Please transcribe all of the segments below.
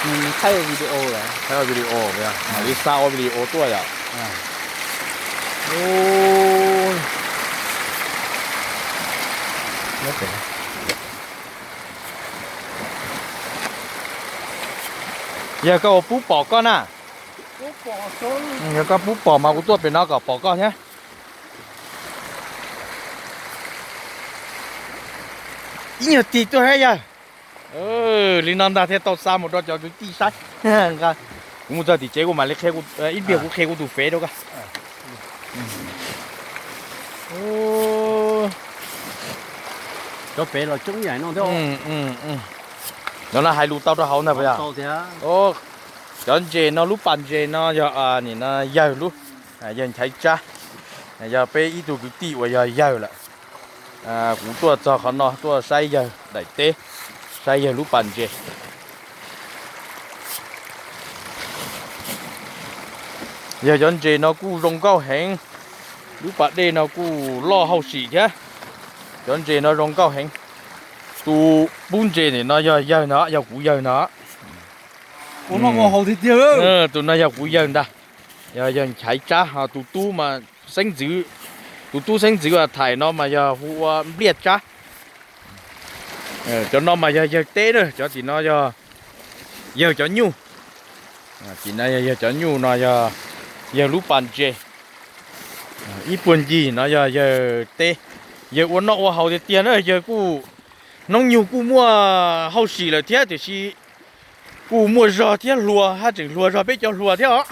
Thaij video, thaij video, mam li xa ua video tuaj yom. Yog koj ua pub pom koj na. Yog koj pub pom mas kuv tuaj pem no kom pom koj thiab. Ib nyuag tig tuaj thiab yawg. Li no ntag thiaj tau xa mus rau cov kwv tij saib. Kuv mus txog tim tsev kuv mam li qhia, ib pliag kuv qhia kuv tus fev rau koj. Cov pem los coob ib yam no thiab. No no hais lus tau rau hauv ntag puas yog? Cov ntses no, lub pas ntses no yog nim no yawg lub, yawg Nchaiv Tsab, yog peb ib tug kwv tij uas yog yawg lawm. Kuv tuaj txog qhov no tuaj saib yawg daim teb, saib yawg lub pas ntses. Yog cov ntses no kuj zoo nkauj heev, lub pas dej no kuj loj hauj sim thiab. Cov ntses no zoo nkauj heev. Tus pub ntses nim no yog yawg no, yog kuv yawg no. Tus no yog kuv yawg ntag, yog yawg Nchaiv Tsab. Ho tus tub mas xeeb ntxwv, tus tub xeeb ntxwv uas thaim no mas yog hu ua Npliaj Tsab. Cov no mas yog yawg teb na, cov tim no yog yawg cov nyuj. Tim no yog yawg cov nyuj, no yog yawg lub pas ntses. Ib puag ncig no yog yawg teb. Yawg ua noj ua haus tiag tiag na, yawg kuj hnub nyoog kuj muaj hauj sim lawm thiab, tiam sis kuj muaj zog thiab, hluas haj tseem hluas zog peb cov hluas thiab os.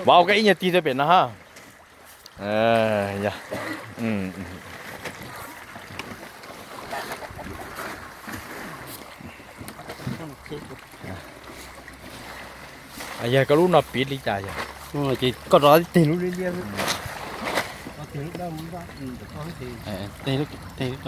Vauv, koj ib nyuag tig rau pem no ha. Yog koj lub no piv li cas yog? Ces koj rov teg lub liab liab, teg lub dawb, teg lub